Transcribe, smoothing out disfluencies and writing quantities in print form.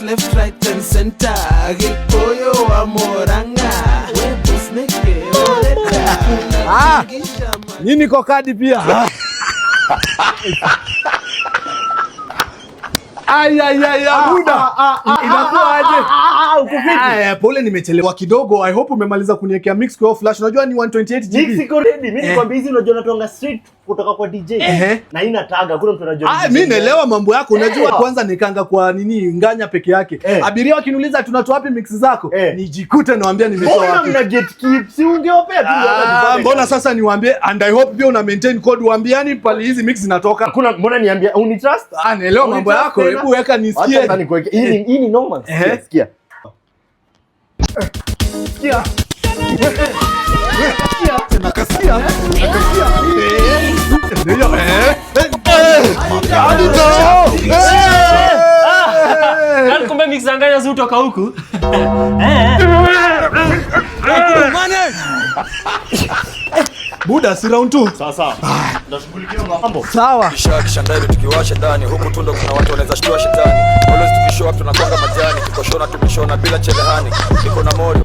Dance left, right and center. Gikuyu wa Murang'a. We boss neke oreta. Ah, nini kwa kadi pia. Ai, ai, ai, buda. Inakuwa aje? Uko fiti? Aya, pole nimechelewa kidogo. I hope umemaliza kuniwekea mix kwa hiyo flash. Unajua ni 128 GB. Mix iko ready. Mimi nikwambia hizi unajua natonga straight kutoka kwa DJ. Na ina tag, hakuna mtu anajua. Ah, DJ. mimi naelewa mambo yako. Unajua kwanza nikanga kwa nini nganya peke yake. Abiria wakiniuliza tunatoa wapi mix zako? Nijikute nawaambia nimetoa Mbona wapi. mna gatekeep? Si ungewapea tu hata tupate. Mbona sasa niwaambie, and I hope pia una maintain code, uambiani pali hizi mix zinatoka. Hakuna, mbona niambia unitrust? Ah, naelewa mambo Unitrust yako. tena? Hebu weka Acha nisikie. sasa nikuweke. Hii ni noma. Sikia, sikia. Sikia. Nakasikia. Nakasikia. Ndio eh. Hadi do. Yaani kumbe mix za nganya zitoka huku. Buda, si round 2. Sawa sawa. Tunashughulikia mambo. Sawa. Kisha ndani tukiwasha ndani huku tundo kuna watu wanaweza shtua shetani. Always tukishow up tunakonga majani, tukoshona tumeshona bila cherehani. Niko na moyo.